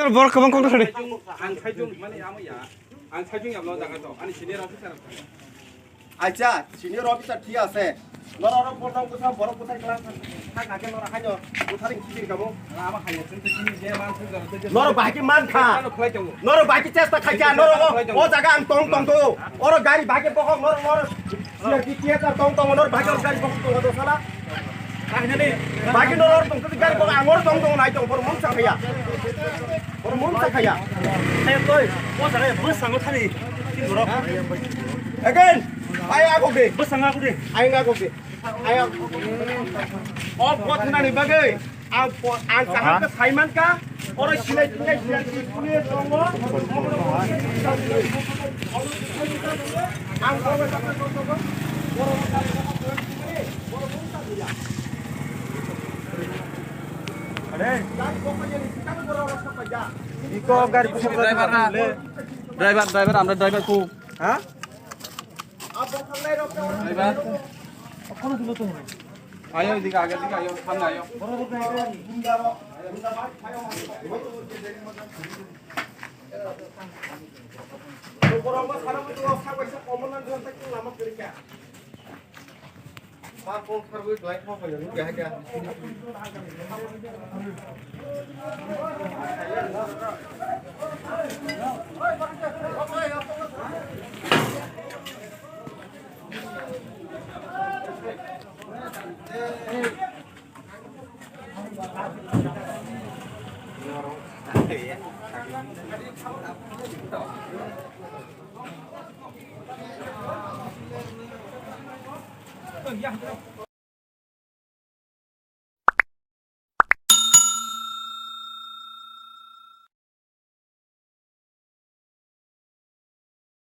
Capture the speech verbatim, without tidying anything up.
Borok kwbang kok thani. Ang saijung mani amo ya. Ang saijung ya lo jaga to. Ani senior officer. Acha, senior officer thik ase. Norok borok bwsa borok bwsa kla thang thang norok haino bwsari khitir kamo. Ama haino sing sing je man sing jaro. Norok bahai khe man kha. Ano khlai tongo. Norok bahai khe chesta khai kha. Norok o jaga ang tong tong to. Oro gari bahai khe bokhok norok norok. Siya ki kiya ka tong tong nor bagi gari bok tong do sala. Bagi nor tong tong gari bok angor tong tong nai tong bor mung sakya. Bor mung sakya. Hey boy, mo sakya bus sango thani. Tin borok. Again, ay ako de. Bus sango ako de. Ay ako de. Ay ako. Off ko thana ni bagai. Ang po-, ang kaham khe saiman kha, oro sinai sinai sinai sinai tongo. Ang tongo. Iko gari driver na. Driver, driver, আমরা driver কো? হ্যাঁ? Driver. Ayo, এদিকে আগে, এদিকে আয়ো, সামনে আয়ো।